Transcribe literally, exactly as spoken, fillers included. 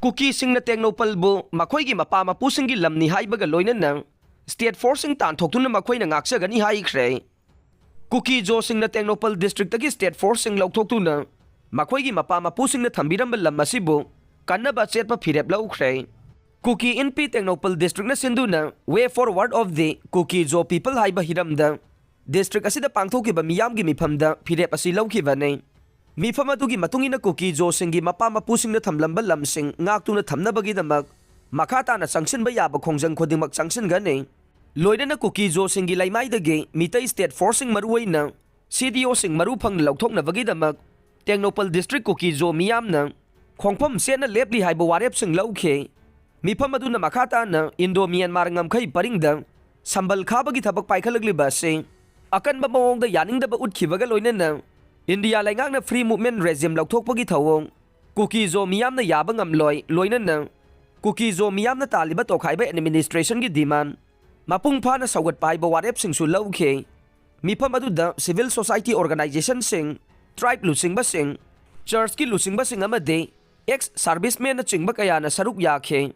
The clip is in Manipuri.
ꯀꯨꯀꯤꯁꯤꯡꯅ ꯇꯦꯡꯅꯧꯄꯜꯕꯨ ꯃꯈꯣꯏꯒꯤ ꯃꯄꯥ ꯃꯄꯨꯁꯤꯡꯒꯤ ꯂꯝꯅꯤ ꯍꯥꯏꯕꯒ ꯂꯣꯏꯅꯅ ꯁ꯭ꯇꯦꯠ ꯐꯣꯔꯁꯁꯤꯡ ꯇꯥꯟꯊꯣꯛꯇꯨꯅ ꯃꯈꯣꯏꯅ ꯉꯥꯛꯆꯒꯅꯤ ꯍꯥꯏꯈ꯭ꯔꯦ꯫ ꯀꯨꯀꯤ ꯖꯣꯁꯤꯡꯅ ꯇꯦꯡꯅꯧꯄꯜ ꯗꯤꯁꯇ꯭ꯔꯤꯛꯇꯒꯤ ꯁ꯭ꯇꯦꯠ ꯐꯣꯔꯁꯁꯤꯡ ꯂꯧꯊꯣꯛꯇꯨꯅ ꯃꯈꯣꯏꯒꯤ ꯃꯄꯥ ꯃꯄꯨꯁꯤꯡꯅ ꯊꯝꯕꯤꯔꯝꯕ ꯂꯝ ꯑꯁꯤꯕꯨ ꯀꯟꯅꯕ ꯆꯦꯠꯄ ꯐꯤꯔꯦꯞ ꯂꯧꯈ꯭ꯔꯦ꯫ ꯀꯨꯀꯤ ꯏꯟꯄꯤ ꯇꯦꯡꯅꯧꯄꯜ ꯗꯤꯁꯇ꯭ꯔꯤꯛꯅ ꯁꯤꯟꯗꯨꯅ Way Forward of the Kuki Zo People ꯍꯥꯏꯕ ꯍꯤꯔꯝꯗ ꯗꯤꯁꯇ꯭ꯔꯤꯛ ꯑꯁꯤꯗ ꯄꯥꯡꯊꯣꯛꯈꯤꯕ ꯃꯤꯌꯥꯝꯒꯤ ꯃꯤꯐꯝꯗ ꯐꯤꯔꯦꯞ ꯑꯁꯤ ꯂꯧꯈꯤꯕꯅꯤ꯫ ꯃꯤꯐꯝ ꯑꯗꯨꯒꯤ ꯃꯇꯨꯡ ꯏꯟꯅ ꯀꯨꯀꯤ ꯖꯣꯁꯤꯡꯒꯤ ꯃꯄꯥ ꯃꯄꯨꯁꯤꯡꯅ ꯊꯝꯂꯝꯕ ꯂꯝꯁꯤꯡ ꯉꯥꯛꯇꯨꯅ ꯊꯝꯅꯕꯒꯤꯗꯃꯛ ꯃꯈꯥ ꯇꯥꯅ ꯆꯪꯁꯤꯟꯕ ꯌꯥꯕ ꯈꯣꯡꯖꯪ ꯈꯨꯗꯤꯡꯃꯛ ꯆꯪꯁꯤꯟꯒꯅꯤ꯫ ꯂꯣꯏꯅꯅ ꯀꯨꯀꯤ ꯖꯣꯁꯤꯡꯒꯤ ꯂꯩꯃꯥꯏꯗꯒꯤ ꯃꯤꯇꯩ ꯁ꯭ꯇꯦꯠ ꯐꯣꯔꯁꯁꯤꯡ, ꯃꯔꯨꯑꯣꯏꯅ ꯁꯤ ꯗꯤ ꯑꯣꯁꯤꯡ ꯃꯔꯨ ꯐꯪꯅ ꯂꯧꯊꯣꯛꯅꯕꯒꯤꯗꯃꯛ ꯇꯦꯡꯅꯧꯄꯜ ꯗꯤꯁꯇ꯭ꯔꯤꯛ ꯀꯨꯀꯤ ꯖꯣ ꯃꯤꯌꯥꯝꯅ ꯈꯣꯡꯐꯝ ꯆꯦꯠꯅ ꯂꯦꯞꯂꯤ ꯍꯥꯏꯕ ꯋꯥꯔꯦꯞꯁꯤꯡ ꯂꯧꯈꯤ꯫ ꯃꯤꯐꯝ ꯑꯗꯨꯅ ꯃꯈꯥ ꯇꯥꯅ ꯏꯟꯗꯣ ꯃ꯭ꯌꯥꯟꯃꯥꯔ ꯉꯝꯈꯩ ꯄꯔꯤꯡꯗ ꯁꯝꯕꯜ ꯈꯥꯕꯒꯤ ꯊꯕꯛ ꯄꯥꯏꯈꯠꯂꯛꯂꯤꯕ ꯑꯁꯤ ꯑꯀꯟꯕ ꯃꯑꯣꯡꯗ ꯌꯥꯅꯤꯡꯗꯕ ꯎꯠꯈꯤꯕꯒ ꯂꯣꯏꯅꯅ ꯏꯟꯗꯤꯌꯥ ꯂꯩꯉꯥꯛꯅ ꯐ꯭ꯔꯤ ꯃꯨꯚꯃꯦꯟ ꯔꯦꯖꯤꯝ ꯂꯧꯊꯣꯛꯄꯒꯤ ꯊꯧꯑꯣꯡ ꯀꯨꯀꯤ ꯖꯣ ꯃꯤꯌꯥꯝꯅ ꯌꯥꯕ ꯉꯝꯂꯣꯏ, ꯂꯣꯏꯅꯅ ꯀꯨꯀꯤ ꯖꯣ ꯃꯤꯌꯥꯝꯅ ꯇꯥꯜꯂꯤꯕ ꯇꯣꯈꯥꯏꯕ ꯑꯦꯗꯃꯤꯅꯤꯁꯇ꯭ꯔꯦꯁꯟꯒꯤ ꯗꯤꯃꯥꯟ ꯃꯄꯨꯡ ꯐꯥꯅ ꯁꯧꯒꯠꯄ ꯍꯥꯏꯕ ꯋꯥꯔꯦꯞꯁꯤꯡꯁꯨ ꯂꯧꯈꯤ꯫ ꯃꯤꯐꯝ ꯑꯗꯨꯗ ꯁꯤꯚꯤꯜ ꯁꯣꯁꯥꯏꯇꯤ ꯑꯣꯔꯒꯅꯥꯏꯖꯦꯁꯟꯁꯤꯡ, ꯇ꯭ꯔꯥꯏꯕ ꯂꯨꯆꯤꯡꯕꯁꯤꯡ, ꯆꯔꯆꯀꯤ ꯂꯨꯆꯤꯡꯕꯁꯤꯡ ꯑꯃꯗꯤ ꯑꯦꯛꯁ ꯁꯥꯔꯚꯤꯁꯃꯦꯟꯅꯆꯤꯡꯕ ꯀꯌꯥꯅ ꯁꯔꯨꯛ ꯌꯥꯈꯤ꯫